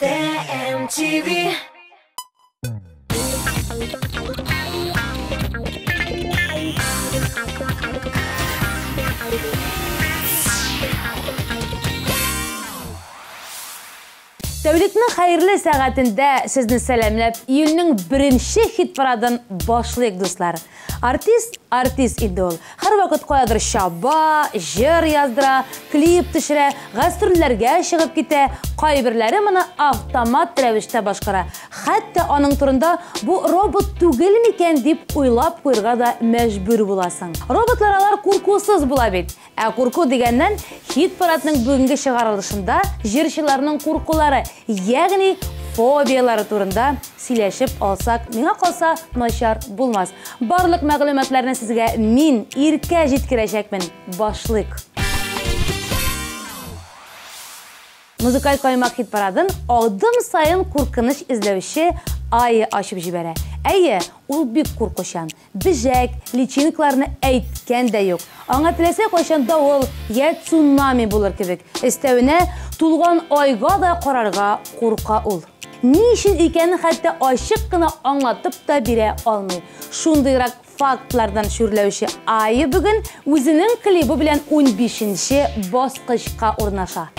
TMTV. Тәүлекнең хәерле сәгатендә сезне сәламләп, июльнең беренче хит-парадын башлыйк, дуслар. Артист, артист инде ул. Һәрвакыт каядыр чаба, җыр яздыра, клип төшерә, гастрольләргә чыгып китә. Кайберләре моны автомат рәвештә башкара. Хәтта аның турында бу робот түгел микән дип уйлап куярга да мәҗбүр буласың. Роботлар алар куркусыз була бит. Ә курку дигәннән, хит-парадның бүгенге чыгарылышында җырчыларның куркулары, ягъни фобиялары турында сөйләшеп алсак, миңа калса, начар булмас. Барлык мәгълүматларны сезгә мин, Иркә, җиткерәчәкмен. Башлыйк. Музыкаль каймак хит-парадын адым саен куркыныч эзләүче Айя ачып җибәрә. Әйе, ул бик куркучан. Бөҗәк, личинкаларны әйткән дә юк. Аңа теләсә кайчан давыл я цунами булыр кебек. Өстәвенә, тулган айга да карарга курка ул. Ни өчен икәнен хәтта ачык кына аңлатып та бирә алмый. Шундыйрак фактлардан шүрләүче Айя бүген үзенең клибы белән 15нче баскычка урнаша.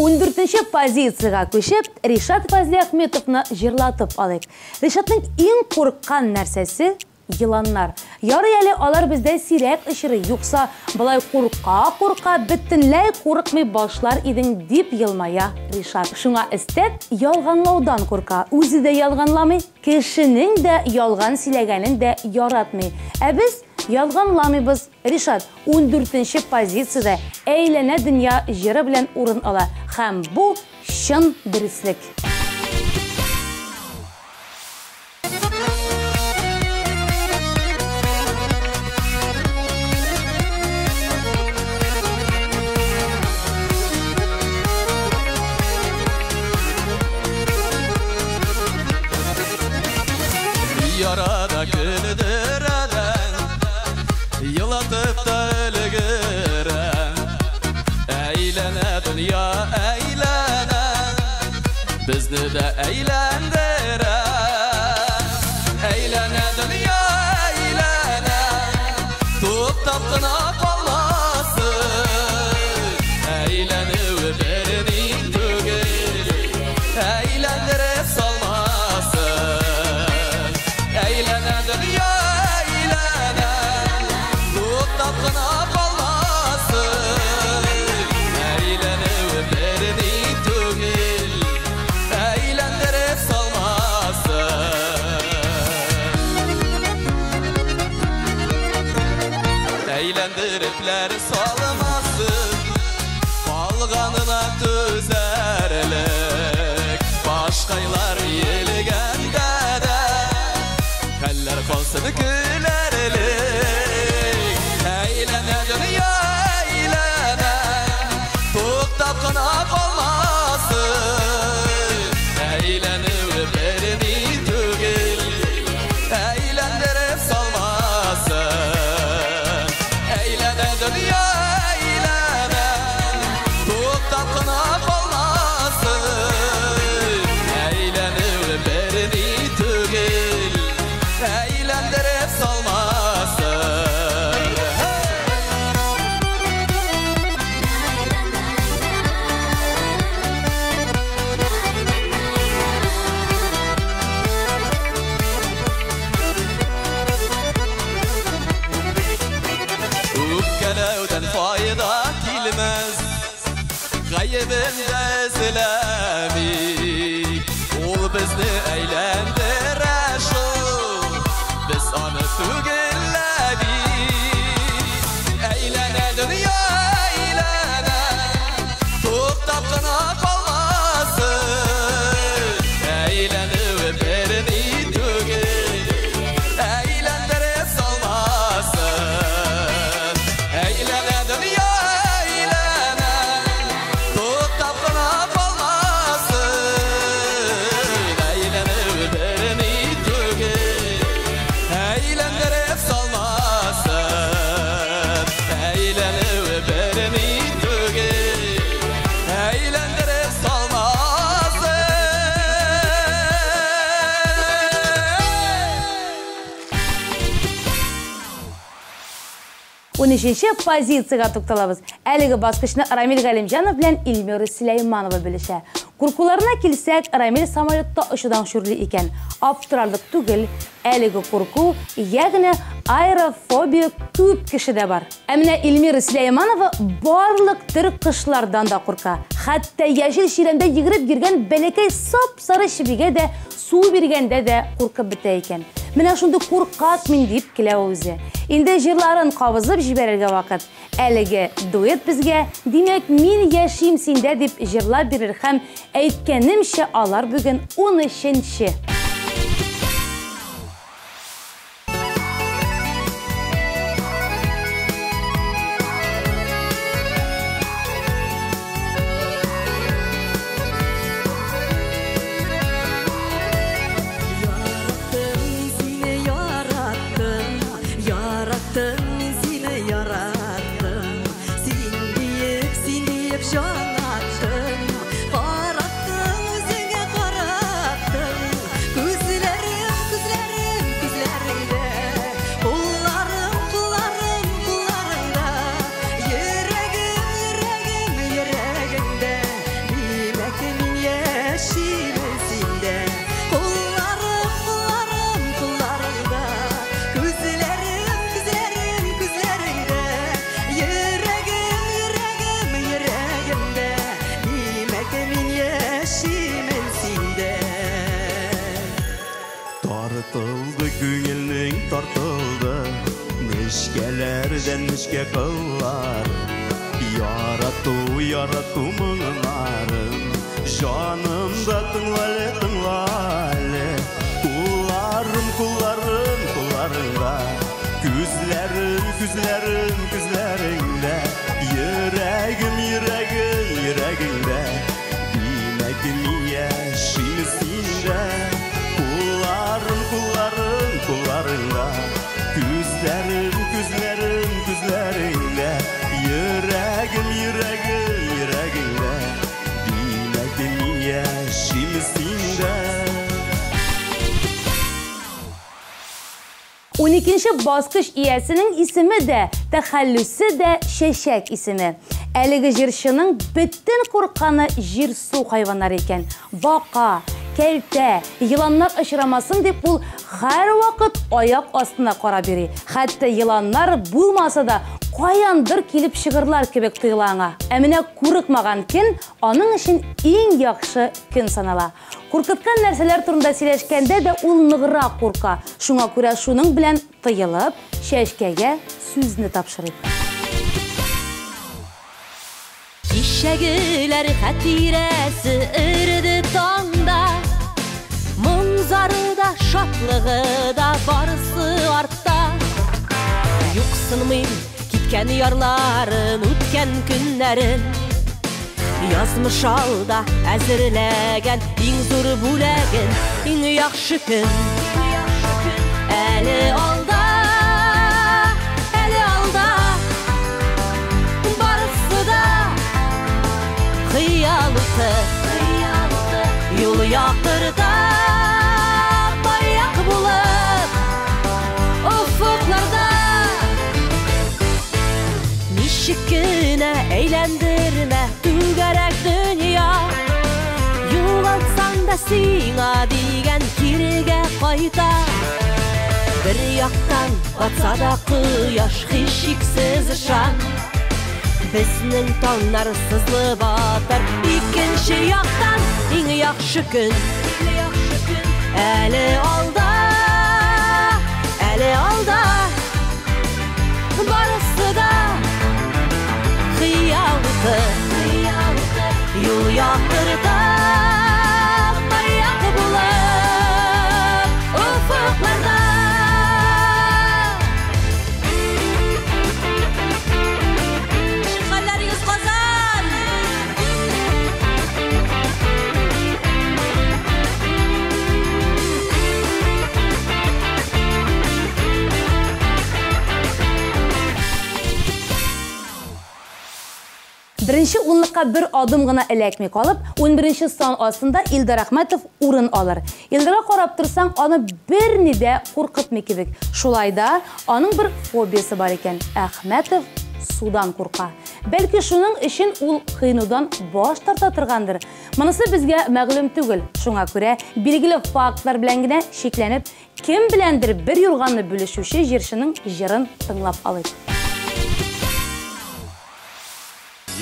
Ундүртенче позициягә күчеп, Ришат Фазлиахметовны җырлатып алыйк. Ришатның иң курыккан нәрсәсе еланнар. Ярый әле алар бездә сирәк очрый, юкса болай курка-курка бөтенләй курыкмый башлар идең, дип елмая Ришат. Шуңа өстәп, ялганлаудан курка. Үзе дә ялганламый, кешенең дә ялган сөйләгәнен дә яратмый. Ә без ялганламыйбыз. Ришат 14-нче позициядә Әйләнә дөнья җыры белән урын ала. Һәм бу чын дөреслек. Yarada güldüreden, yılatıp da өлгерә. Әйләнә дөнья, әйләнә, безне дә әйләндерә. Әйләнә дөнья, әйләнә, туктап кына калмасын. Әйләнүе берни түгел, әйләндереп салмасын. Әйләнә дөнья, әйләнә, туктап кына калмасын. Әйләнүе берни түгел, әйләндереп салмасын. Әйләндерепләр салмасын, калганына түзәрлек. Башкайлар иелгәндә дә, хәлләр калсын көләрлек. Әйләнә дөнья, әйләнә, туктап кына калмасын. Әйләнүе берни түгел, әйләндереп салмасын. Әйләнә дөнья, әйләнә, туктап кына калмасын. Әйләнүе берни түгел, әйләндереп салмасын. Үпкәләүдән файда килмәс, гаебен дә эзләмик. Ул безне әйләндерә шул, без аны түгел лә бит. Әйләнә дөнья, әйләнә, туктап кына калмасын. Әйләнүе берни түгел, әйләндереп салмасын. Әйләнә дөнья, әйләнә, туктап кына калмасын. Әйләнүе берни түгел, әйләндереп салмасын. Әйләнүе берни түгел, әйләндереп салмасын. 13-нче позициягә тукталабыз. Әлеге баскычны Рамил Галимҗанов белән Эльмира Сөләйманова белешә. Куркуларына килсәк, Рамил самолетта очудан шүрли икән. Аптырарлык түгел, әлеге курку, ягъни аэрофобия күп кешедә бар. Ә менә Эльмира Сөләйманова барлык төр кошлардан да курка. Хәтта яшел чирәмдә йөгереп йөргән бәләкәй сап-сары чебигә дә, су биргәндә дә куркып бетә икән. Менә шундый куркак мин дип килә ул үзе. Инде җырларын кабызып җибәрергә вакыт. Әлеге дуэт безгә, димәк, мин яшим синдә дип җырлап бирер һәм әйткәнемчә, алар бүген 13-нче. Яраттым мин сине, яраттым, яраттым мин сине, яраттым. Син диеп, син диеп җан аттым, караттым үзеңә, караттым. Тартылды күңелнең тартылды, нечкәләрдән нечкә кыллар. Ярату, ярату моңнарын җанымда тыңла әле, тыңла әле. Кулларым, кулларым, кулларыңда, күзләрем, күзләрем, күзләреңдә, йөрәгем, йөрәгем, йөрәгеңдә. Димәк, мин яшим синдә. Кулларым, кулларым, кулларыңда, күзләрем, күзләрем, күзләреңдә, йөрәгем, йөрәгем, йөрәгеңдә. Димәк, мин яшим синдә. 12-нче баскыч иясенең исеме дә, тәхәллүсе дә Чәчәк исеме. Әлеге җырчының бөтен куркканы җир-су хайваннары икән. Бака, кәлтә, еланнар очрамасын дип ул һәрвакыт аяк астына карап йөри. Хәтта еланнар булмаса да, каяндыр килеп чыгырлар кебек тоела аңа. Ә менә курыкмаган көн аның өчен иң яхшы көн санала. Куркыткан нәрсәләр турында сөйләшкәндә дә ул ныграк курка. Шуңа күрә шуның белән тыелып, Чәчкәгә сүзне тапшырыйк. Кичәгеләр хатирәсе эреде таңда, моң-зары да, шатлыгы да барысы артта. Юксынмыйм киткән ярларын, үткән көннәрен. Язмыш алда әзерләгән иң зур бүләген, иң яхшы көн. Әле алда, әле алда, барысы да хыял уты, юл яктырта, маяк булып офыкларда. Ничек кенә әйләндермә түгәрәк дөнья, югалтсаң да сиңа дигән кирегә кайта. Бер яктан батса да кояш, һичшиксез ышан, безнең таңнар сызылып атар. Икенче яктан иң яхшы көн әле алда, әле алда, барысы да хыял уты, юл яктырта, маяк булып офыкларда. Хәлләрегез Казан! Беренче унлыкка бер адым гына эләкми калып, 11-нче сан астында Илдар Әхмәтов урын алыр. Илдарга карап торсаң, аны берни дә куркытмый кебек. Шулай да аның бер фобиясе бар икән. Әхмәтов судан курка. Бәлки шуның өчен ул кыйнудан баш тарта торгандыр. Монысы безгә мәгълүм түгел. Шуңа күрә билгеле фактлар белән генә шикләнеп, кем беләндер бер юрганны бүлешүче җырчының җырын тыңлап алыйк.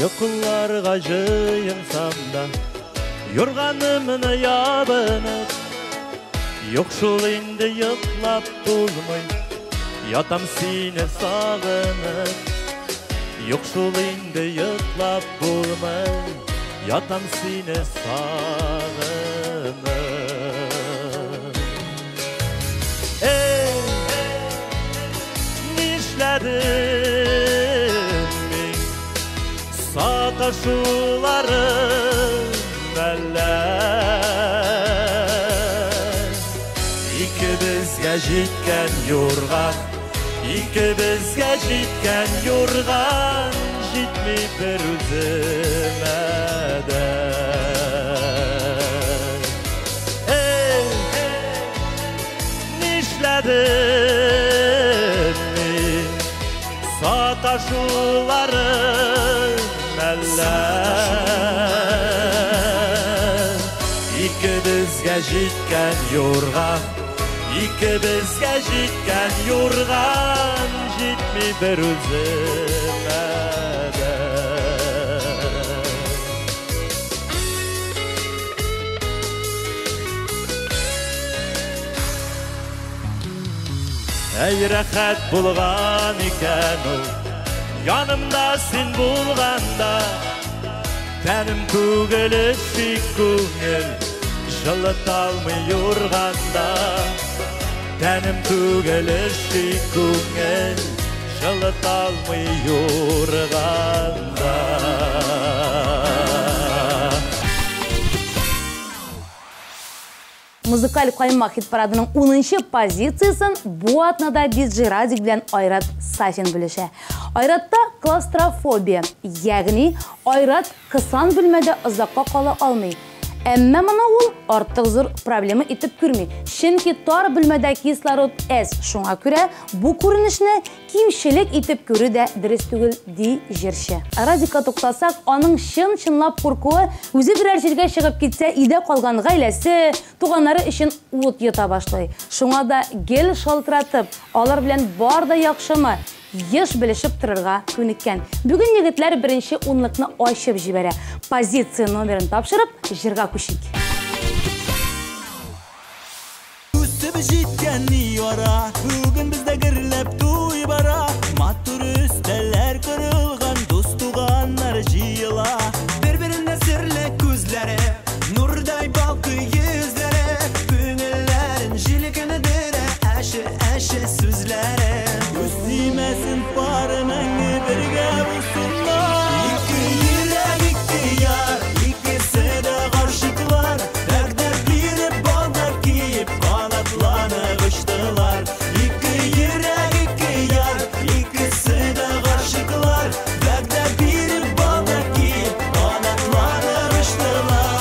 Йокларга җыенсам да, юрганымны ябынып, юк шул инде йоклап булмый, ятам сине сагынып. Юк шул инде йоклап булмый, ятам сине сагынып. Эй, нишләдем мин? Саташуларым әллә? Икебезгә җиткән юрган, икебезгә җиткән юрган җитми бер үземә дә. Эй, нишләдем мин? Саташуларым әллә? Икебезгә җиткән юрган, икебезгә җиткән юрган җитми бер үземә дә. Әй рәхәт булган икән ул, янымда син булганда. Тәнем түгел эшик күңел, җылыталмый юрганда. Тәнем түгел эшик күңел, җылыталмый юрганда. Музыкаль каймак хит-парадының 10-нчы позициясен бу атнада диджей Радик белән Айрат Сафин бүлешә. Айратта клаустрофобия, ягъни Айрат кысан бүлмәдә озакка кала алмый. Әмма моны ул артык зур проблема итеп күрми. Чөнки тар бүлмәдә кислород әз, шуңа күрә бу күренешне кимчелек итеп күрү дә дөрес түгел, ди җырчы. Радикка туктасак, аның чын-чынлап куркуы үзе берәр җиргә чыгып китсә, өйдә калган гаиләсе, туганнары өчен ут йота башлый. Шуңа да гел шалтыратып, алар белән бар да яхшымы, еш белешеп торырга күнеккән. Бүген егетләр беренче унлыкны ачып җибәрә. Позиция номерын тапшырып, җырга күчик. Үсеп җиткән яра, бүген бездә гөрләп туй бара. Матур өстәлләр корылган, дус туганнар җыела. Бер-беренә серле күзләре, нурдай балкый йөзләре, күңелләрен җилкендерә әче-әче сүзләре. Күз тимәсен пары мәңге бергә булсыннар. Ике йөрәк, ике яр, икесе дә гашыйклар. Вәгъдә биреп, балда киеп, канатланып очтылар. Ике йөрәк, ике яр, икесе дә гашыйклар. Вәгъдә биреп, балда киеп, канатланып очтылар.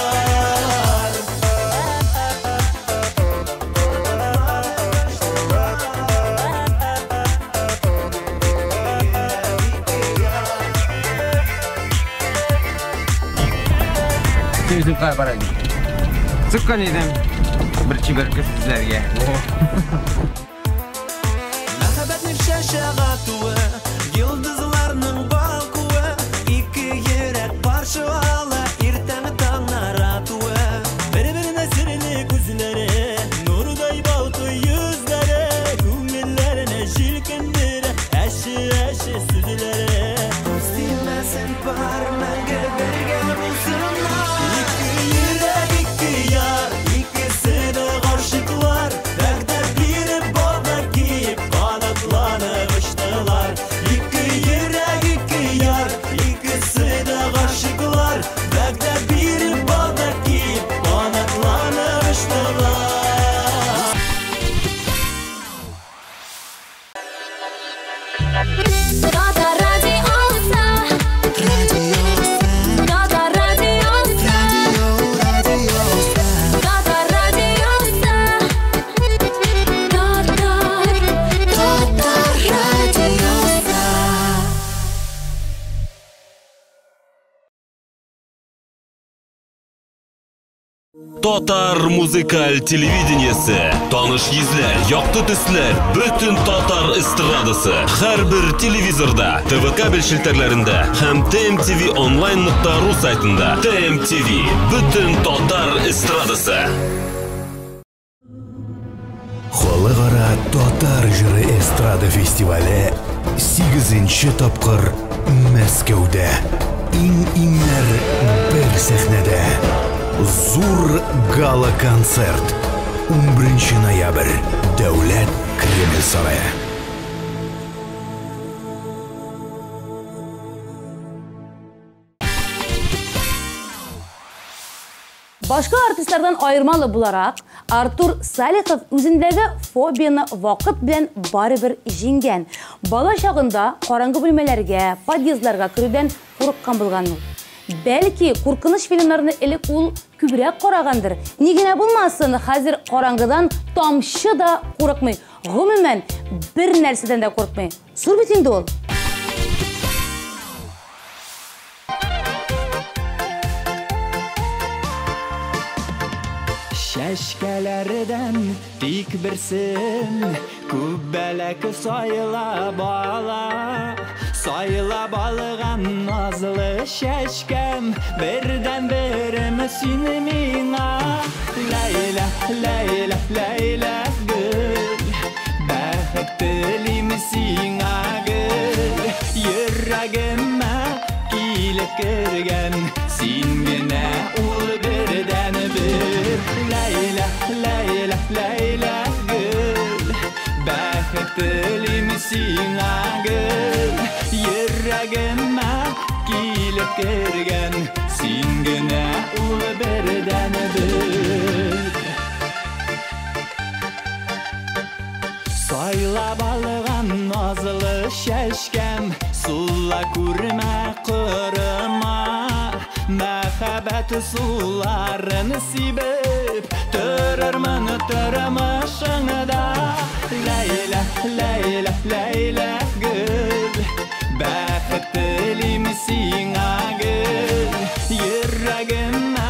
Үзем кая бара идем? Чыккан идем. Бер чибәр кыз эзләргә. Мәхәббәтнең чәчәк атуы, йолдызларның балкуы, ике йөрәк каршы ала иртәнге таңнар атуы. Бер-беренә серле күзләре, нурдай балкый йөзләре, күңелләренә җилкендерә әче-әче сүзләре. Күз тимәсен пар мәңге бергә булсыннар. Ике йөрәк, ике яр, икесе дә гашыйклар. Вәгъдә биреп, балда киеп, канатланып очтылар. Ике йөрәк, ике яр, икесе дә гашыйклар. Вәгъдә биреп, балда киеп, канатланып очтылар. Татар радиосы. Татар радиосы. Татар радиосы. Татар, Татар радиосы. Татар музыкаль телевидениесе. Таныш йөзләр, якты төсләр, бөтен татар эстрадасы. Һәрбер телевизорда, ТВ кабель челтәрләрендә һәм tmtvonline.ru сайтында. TMTV, бөтен татар эстрадасы. Халыкара татар җыры эстрада фестивале 8-нче тапкыр Мәскәүдә. Иң-иңнәр бер сәхнәдә. Зур гала-концерт. 11 ноябрь. Дәүләт Кремль сарае. Башка артистлардан аермалы буларак, Артур Салихов үзендәге фобияны вакыт белән барыбер җиңгән. Бала чагында караңгы бүлмәләргә, подъездларга керүдән курыккан булган ул. Бәлки, куркыныч фильмнарны элек ул күбрәк карагандыр. Ни генә булмасын, хәзер караңгыдан тамчы да курыкмый. Гомумән, бер нәрсәдән дә курыкмый. Зур бит инде ул. Чәчкәләрдән тик берсен күбәләк сайлап ала. Сайлап алган назлы чәчкәм, бердән-берем син миңа. Ләйлә, Ләйлә, Ләйлә гөл, бәхет Ләйлә гөл, бәхет телим сиңа гөл. Йөрәгемә килеп кергән, син генә ул бердән-бер. Сайлап алган назлы чәчкәм, сула күрмә корыма. Мәхәббәт суларын сибеп, торырмын тормышыңда. Ләйлә, Ләйлә, Ләйлә гөл, бәхет телим сиңа гөл. Йөрәгемә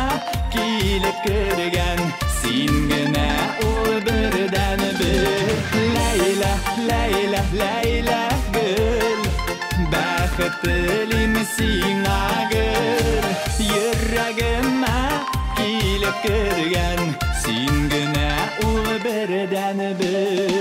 килеп кергән, син генә ул бердән-бер. Ләйлә, Ләйлә, Ләйлә гөл, бәхет телим сиңа гөл. Йөрәгемә килеп кергән, син генә ул бердән-бер.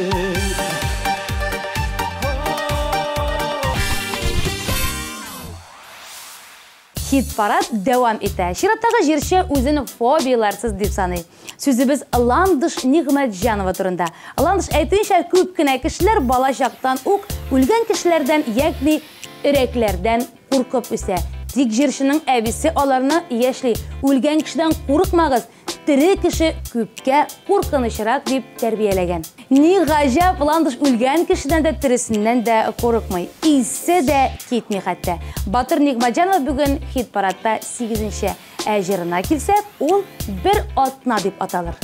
Хит-парад дәвам итә. Чираттагы җырчы үзен фобияларсыз дип саный. Сүзебез Ландыш Нигъмәтҗанова турында. Ландыш әйтүенчә, күп кенә кешеләр бала чактан ук үлгән кешеләрдән, ягъни өрәкләрдән куркып үсә. Тик җырчының әбисе аларны яшьли. Үлгән кешедән курыкмагыз, тере кеше күпкә куркынычрак дип тәрбияләгән. Ни гаҗәп, Ландыш үлгән кешедән дә, тересеннән дә курыкмый. Исе дә китми хәтта. Батыр Нигъмәтҗанова бүген хит-парадта 8-нче. Ә җырына килсәк, ул бер атна дип аталыр.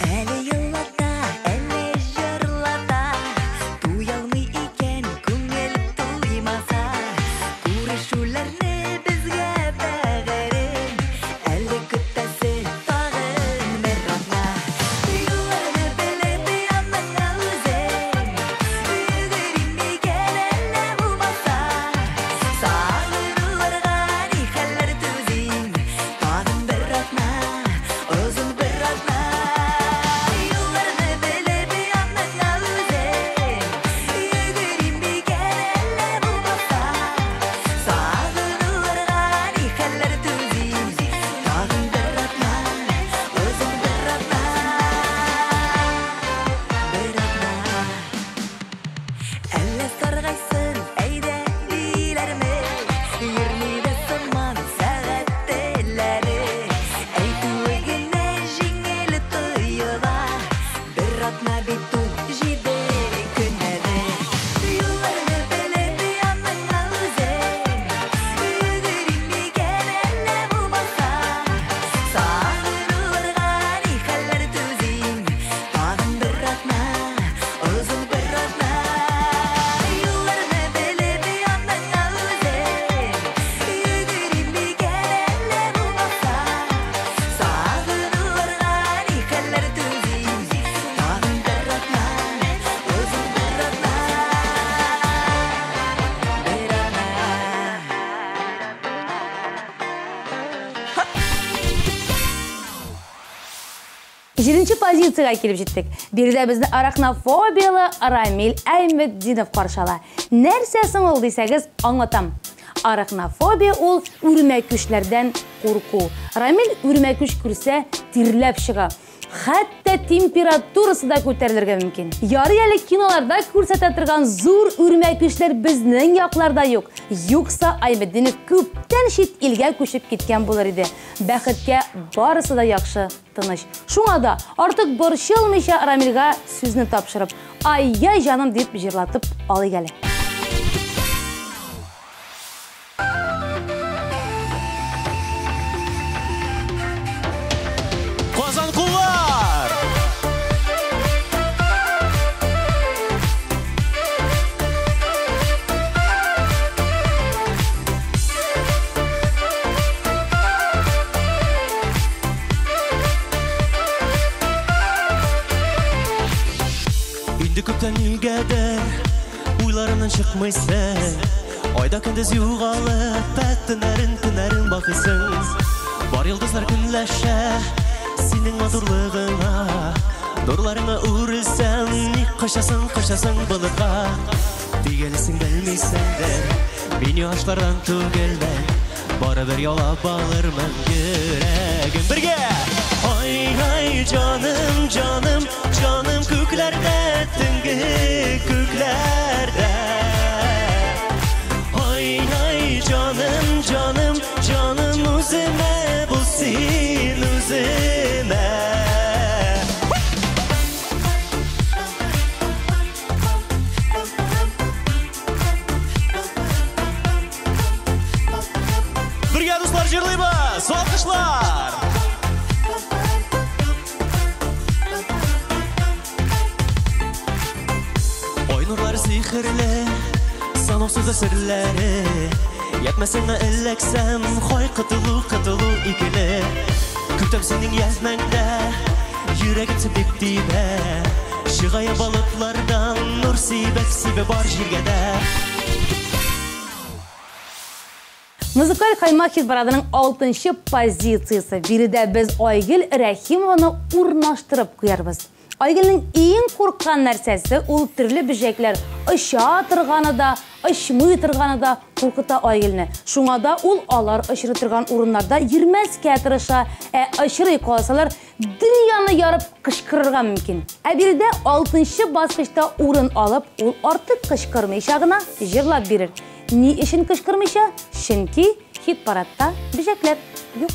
Әле еллата, әле җырлата, туялмый икән күңел туймаса. Күрешүләрне безгә бәгырем, әле көтәсе тагын бер атна. Юлларны белеп яныңа үзем, йөгерим микән әллә булмаса. Сагынуларга ни хәлләр түзим, тагын бер атна, озын бер атна. Юлларны белеп яныңа үзем, йөгерим микән әллә булмаса. Сагынуларга ни хәлләр түзим, тагын бер атна, озын бер атна. Бер атна. Әллә саргайсын, әйдә диләрме, йөрми дә сыман сәгать телләре. Әйтүе генә җиңел тоела, бер атна бит ул җиде көн әле. Юлларны белеп яныңа үзем, йөгерим микән әллә булмаса. Сагынуларга ни хәлләр түзим, тагын бер атна, озын бер атна. Юлларны белеп яныңа үзем, йөгерим микән әллә булмаса. Сагынуларга ни хәлләр түзим, тагын бер атна, озын бер атна. Бер атна. Җиденче позициягә килеп җиттек. Биредә безне арахнофобиялы Рамил Әйметдинов каршы ала. Нәрсә соң ул дисәгез, аңлатам. Арахнофобия ул үрмәкүчләрдән курку. Рамил үрмәкүч күрсә, тирләп чыга. Хәтта температурасы да күтәрелергә мөмкин. Ярый әле киноларда күрсәтә торган зур үрмәкүчләр безнең якларда юк. Юкса Айметдинов күптән чит илгә күчеп киткән булыр иде. Бәхеткә барысы да яхшы, тыныч. Шуңа да артык борчылмыйча Рамилгә сүзне тапшырып, "Ай-яй җаным" дип җырлатып алыйк әле. Казан куллар! Инде күптән нигәдер уйларымнан чыкмыйсың. Айда көндез югалып, ә төннәрен төннәрен бакыйсың. Бар йолдызлар көнләшә синең матурлыгыңа. Нурларыңа үрелсәм, ник качасың, качасың болытка. Тигәлесең белмисеңдер, мин яшлардан түгелмен. Барыбер яулап алырмын йөрәгем. Бергә! Ай-ай, җаным, җаным, җаным күкләрдә, төнге күкләрдә. Ай-ай, җаным, җаным, җаным үземә бул син үземә. Бергә, дуслар, җырлыйбыз! Алкышлар! Ай нурлары сихерле, санаусыз серләре. Ятмәсеңә эләксәм, хай кытылу, кытылу икеле. Көтәм синең язмаңда, йөрәгем сибеп тибә. Чыгая балыклардан нур сибеп, сибә бар җиргә дә. Музыкаль каймак хит-парадының 6-нчы позициясе. Биредә без Айгөл Рәхимованы урнаштырып куярбыз. Айгөлнең иң курккан нәрсәсе ул төрле бөҗәкләр. Оча торганы да, очмый торганы да куркыта Айгөлне. Шуңа да ул алар очрый торган урыннарда йөрмәскә тырыша, ә очрый калсалар дөньяны ярып кычкырырга мөмкин. Ә биредә 6-нчы баскычта урын алып, ул артык кычкырмыйча гына җырлап бирер. Ни өчен кычкырмыйча? Чөнки хит-парадта бөҗәкләр юк.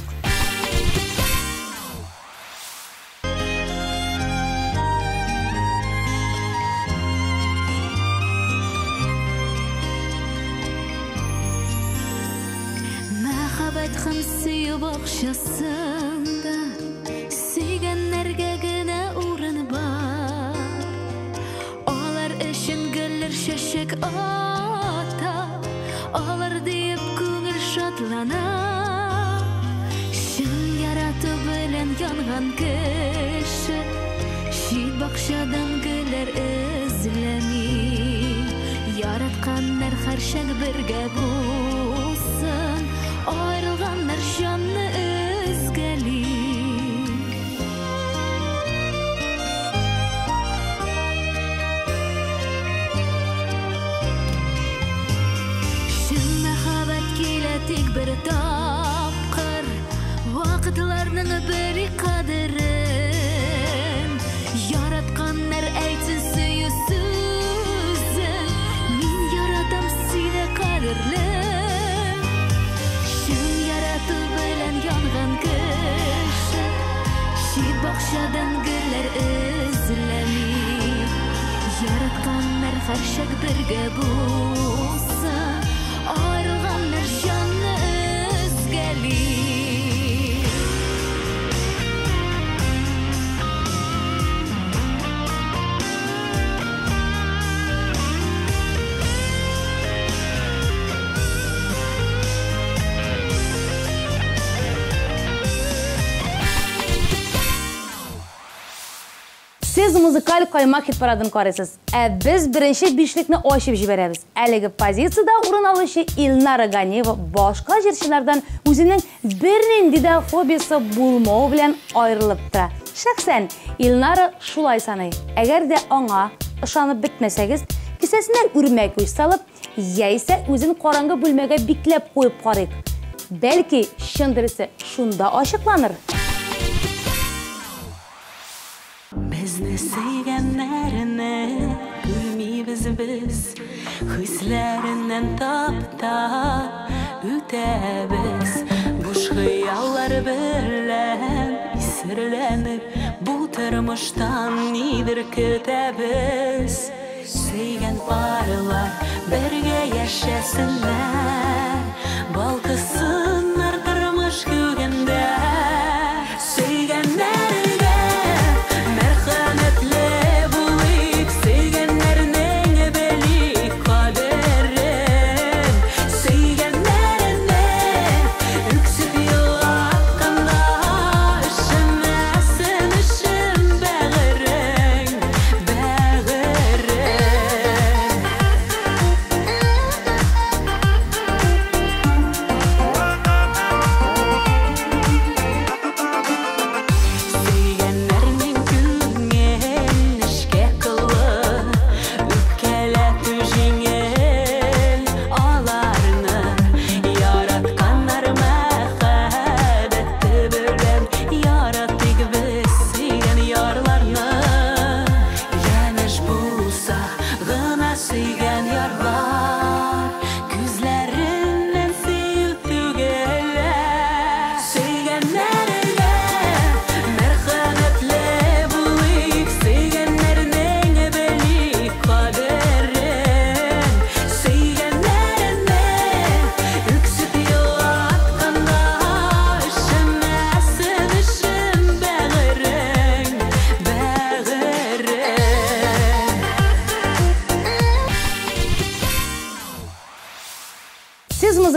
Мәхәббәт һәм сөю бакчасында сөйгәннәргә генә урын бар. Алар өчен гөлләр чәчәк ата, алар диеп күңел шатлана. Чын ярату белән янган кеше чит бакчадан гөлләр эзләми. Яратканнар һәрчак бергә булсын, аерылганнар җанны өзгәли. Чын мәхәббәт килә тик бер тапкыр, вакытларның бери кадерен. Яратканнар әйтсен сөю сүзен, мин яратам сине кадерлем. Чын ярату белән янган кеше чит бакчадан гөлләр эзләми. Яратканнар һәрчак бергә булсын, аерылганнар җанны өзгәли. Сез музыкаль каймак хит-парадын карыйсыз. Ә без беренче бишлекне ачып җибәрәбез. Әлеге позициядә урын алучы Илнара Ганиева башка җырчылардан үзенең бернинди дә фобиясе булмавы белән аерылып тора. Шәхсән Илнара шулай саный. Әгәр дә аңа ышанып бетмәсәгез, кесәсенә үрмәк күз салып, яисә үзен караңгы бүлмәгә бикләп куеп карыйк. Бәлки, чын дөресе шунда ачыкланыр. Безне сөйгәннәрне күрмибез без, хисләреннән таптап үтәбез. Буш хыяллар белән исерләнеп, бу тормыштан нидер көтәбез. Сөйгән парлар бергә яшәсеннәр, балкысыннар тормыш күгендә. Сөйгәннәргә мәрхәмәтле булыйк, сөйгәннәрнең белик кадерен. Сөйгәннәрне үксеп елатканда, өшемәсен өшем бәгырең, бәгырең.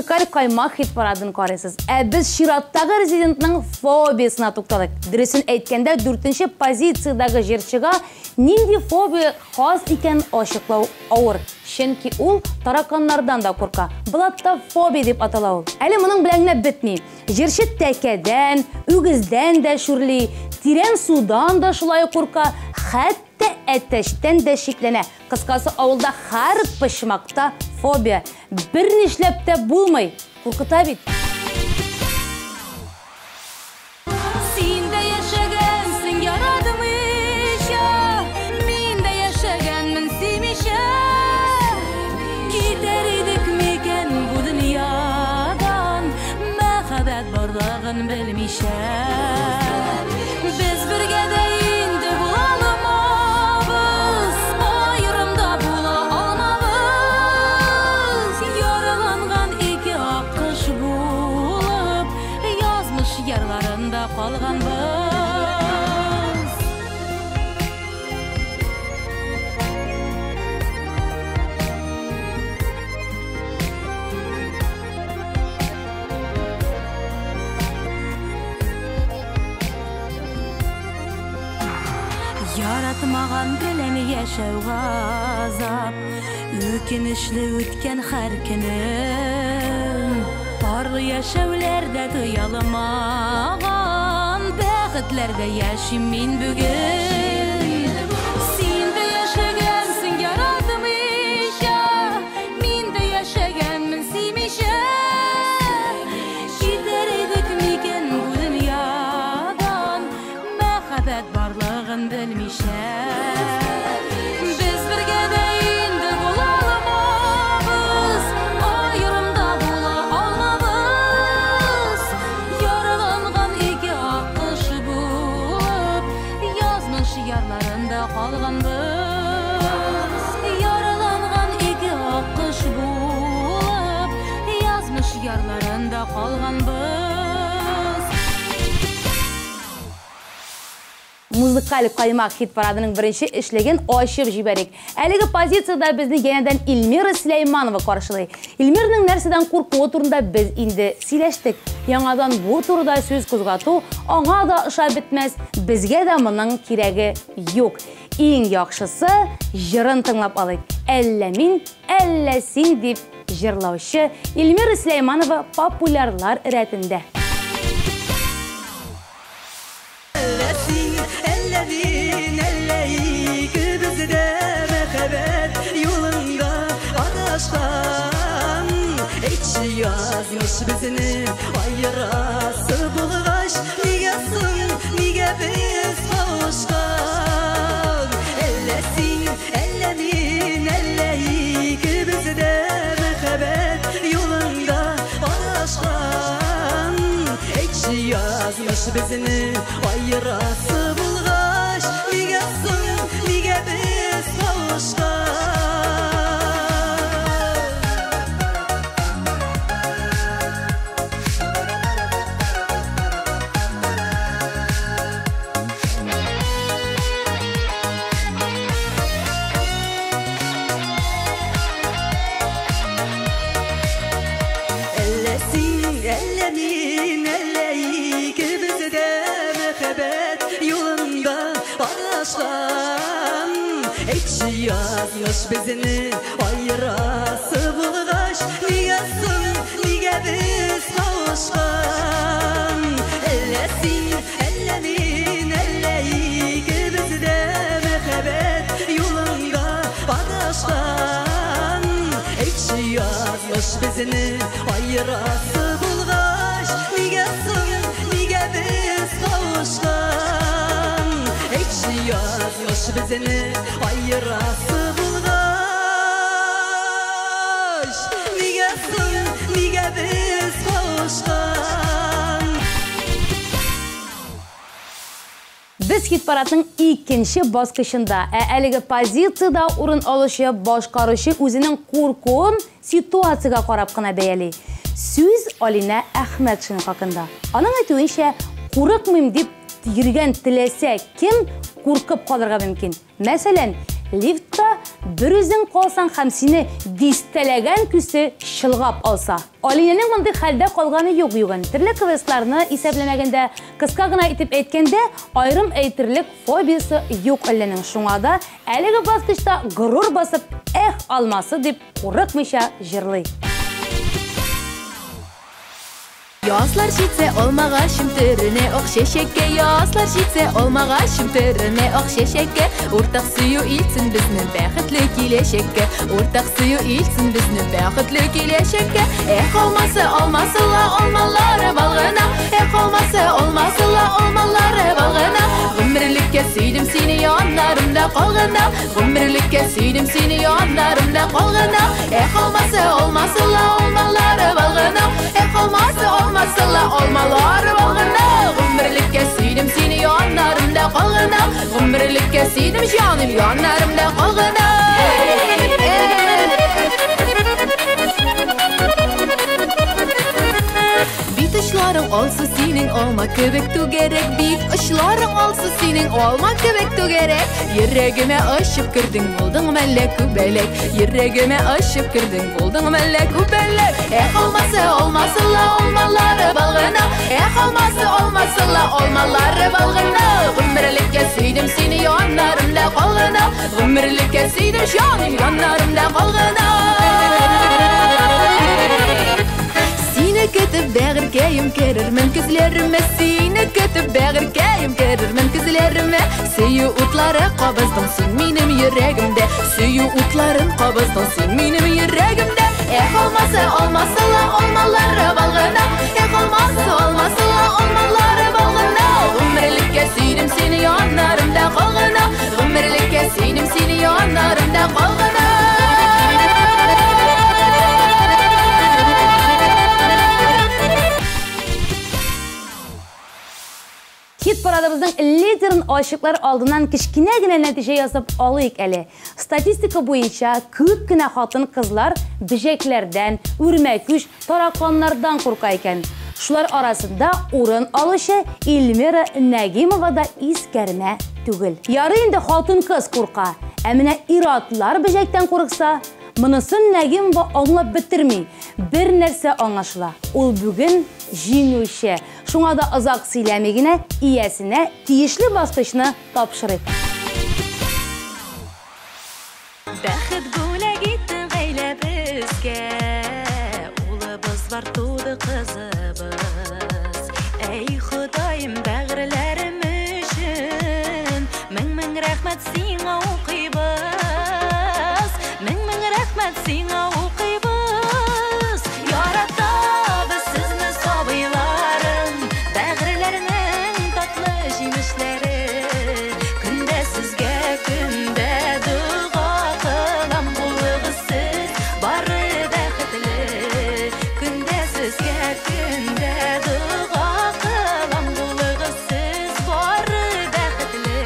Музыкаль каймак хит-парадын карыйсыз. Ә без чираттагы резидентның фобиясына туктадык. Дөресен әйткәндә, дүртенче позициядәге җырчыга нинди фобия хас икәнен ачыклау авыр. Чөнки ул тараканнардан да курка. Блаттофобия дип атала ул. Әле моның белән генә бетми. Җырчы тәкәдән, үгездән дә шүрли, тирән судан да шулай ук курка, хәтта әтәчтән дә шикләнә. Кыскасы, авылда һәр почмакта фобия. Бернишләп тә булмый. Куркыта бит. Син дә яшәгәнсең яратмыйча, мин дә яшәгәнмен сөймичә. Китәр идек микән бу дөньядан, мәхәббәт барлыгын белмичә. Без бергә дә инде була алмабыз, аерым да була алмабыз. Яраланган ике аккош булып, язмыш ярларында калганбыз. Яратмаган белән яшәү газап, үкенечле үткән һәр көнем. Парлы яшәүләрдә тоя алмаган бәхетләрдә яшим мин бүген. Син дә яшәгәнсең яратмыйча, мин дә яшәгәнмен сөймичә. Китәр идек микән бу дөньядан, мәхәббәт барлыгын белмичә. Без бергә дә инде була алмабыз, аерым да була алмабыз. Яраланган ике аккош булып, язмыш ярларында калганбыз. Яраланган ике аккош булып, язмыш ярларында калганбыз. Музыкаль каймак хит-парадының беренче эшлеген ачып җибәрик. Әлеге позициядә безне янәдән Эльмира Сөләйманова каршылый. Эльмираның нәрсәдән куркуы турында без инде сөйләштек. Яңадан бу турыда сүз кузгату аңа да ошап бетмәс, безгә дә моның кирәге юк. Иң яхшысы җырын тыңлап алыйк. Әллә мин, әллә син дип җырлаучы Эльмира Сөләйманова популярлар рәтендә. Әллә син, әллә мин, әллә икебез дә мәхәббәт юлында адашкан. Әйтче, язмыш безне аерасы булгач, нигә соң, нигә без кавышкан? Әллә син, әллә мин, әллә икебез дә мәхәббәт юлында адашкан. Әйтче, язмыш безне аерасы булгач, нигә соң, нигә без кавышкан? Әллә син, әллә мин, әллә икебез дә мәхәббәт юлында адашкан. Әйтче, язмыш безне аерасы булгач, нигә соң, нигә без кавышкан? Әллә син, әллә мин, әллә икебез дә мәхәббәт юлында адашкан. Әйтче, язмыш безне аерасы булгач, нигә соң, нигә без кавышкан? Әйтче, язмыш безне аерасы булгач, нигә соң, нигә без кавышкан? Без хит-парадның икенче баскычында, ә әлеге позициядә урын алучы башкаручы үзенең куркуын ситуациягә карап кына бәяли. Сүз Алинә Әхмәтшина хакында. Аның әйтүенчә, курыкмыйм дип йөргән теләсә кем куркып калырга мөмкин. Мәсәлән, лифтта Берүзең калсаң һәм сине дистәләгән күсе чолгап алса. Алинәнең мондый хәлдә калганы юк югын. Төрле квестларны исәпләмәгәндә, кыска гына итеп әйткәндә, аерым әйтерлек фобиясе юк Алинәнең. Шуңа да әлеге баскычта горур басып, эх, алмасы дип курыкмыйча җырлый. Язлар җитсә, алмагачым төренә ак чәчәккә. Язлар җитсә, алмагачым төренә ак чәчәккә. Уртак сөю илтсен безне бәхетле киләчәккә. Уртак сөю илтсен безне бәхетле киләчәккә. Эх, алмасы, алмасы ла, алмалары бал гына. Эх, алмасы, алмасы ла, алмалары бал гына. Гомерлеккә сөйдем сине, яннарымда кал гына. Гомерлеккә сөйдем сине, яннарымда кал гына. Эх, алмасы, алмасы ла, алмалары бал гына. Эх, алмасы, алмасы ла, алмалары бал гына. Гомерлеккә сөйдем сине, яннарымда кал гына. Гомерлеккә сөйдем, җаным, яннарымда кал гына. Бит очларың алсу синең алма кебек түгәрәк. Бит очларың алсу синең алма кебек түгәрәк. Йөрәгемә очып кердең, булдың мәллә күбәләк. Йөрәгемә очып кердең, булдың мәллә күбәләк. Эх, алмасы, алмасы ла, алмалары бал гына. Эх, алмасы, алмасы ла, алмалары бал гына. Гомерлеккә сөйдем сине, яннарымда кал гына. Гомерлеккә сөйдем, җаным, яннарымда кал гына. Сине көтеп бәгырькәем керермен күзләремә. Сине көтеп бәгырькәем керермен күзләремә. Сөю утлары кабыздың син минем йөрәгемдә. Сөю утларын кабыздың син минем йөрәгемдә. Эх, алмасы, алмасы ла, алмалары бал гына. Эх, алмасы, алмасы ла, алмалары бал гына. Гомерлеккә сөйдем сине, яннарымда кал гына. Гомерлеккә сөйдем сине, яннарымда кал гына. Хит парадыбызның лидерын ачыклар алдыннан кечкенә генә нәтиҗә ясап алыйк әле. Статистика буенча күп кенә хатын-кызлар бөҗәкләрдән, үрмәкүч, тараканнардан курка икән. Шулар арасында урын алучы Эльмира Нәгимова да искәрмә түгел. Ярый инде хатын-кыз курка, ә менә ир-атлар бөҗәктән курыкса, монысын Нәгимова аңлап бетерми. Бер нәрсә аңлашыла: ул бүген җиңүче. Шуңа да озак сөйләми генә иясенә тиешле баскычны тапшырыйк. Бәхет бүләк итте гаиләбезгә, улыбыз бар, туды кызыбыз. Әй, Ходаем, бәгырьләрем өчен мең-мең рәхмәт сиңа укыйбыз. Мең-мең рәхмәт сиңа укыйбыз. Яратабыз сезне, сабыйларым, бәгырьләрнең татлы җимешләре. Көндә сезгә, көндә дога кылам, булыгыз сез бары бәхетле. Көндә сезгә, көндә дога кылам, булыгыз сез бары бәхетле.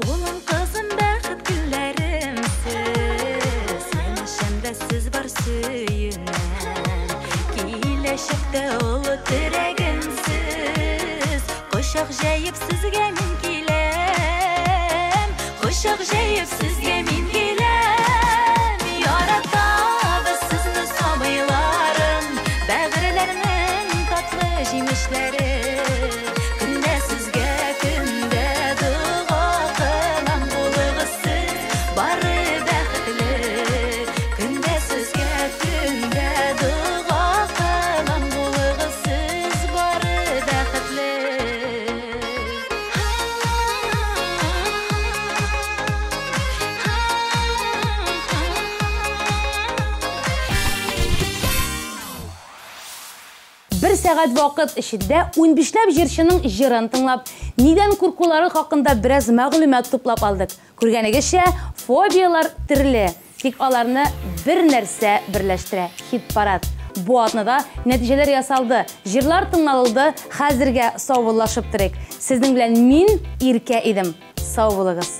Улым, кызым, бәхет гөлләрем сез, янәшәмдә сез бар, сөенәм. Киләчәктә олы терәгем сез, кочак җәеп сезгә мин киләм. Кочак җәеп сезгә мин киләм. Яратабыз сезне, сабыйларым, бәгырьләрнең татлы җимешләре. Көндә сезгә, көндә дога кылам, булыгыз сез бары бәхетле. Көндә сезгә, көндә дога кылам, булыгыз сез бары бәхетле. Бер сәгать вакыт эчендә 15ләп җырчының җырын тыңлап, нидән куркулары хакында бераз мәгълүмат туплап алдык. Күргәнегезчә, фобиялар төрле, тик аларны бер нәрсә берләштерә хит-парад. Бу атнада нәтиҗәләр ясалды, җырлар тыңланылды, хәзергә саубуллашып торыйк. Сезнең белән мин Иркә идем. Сау булыгыз.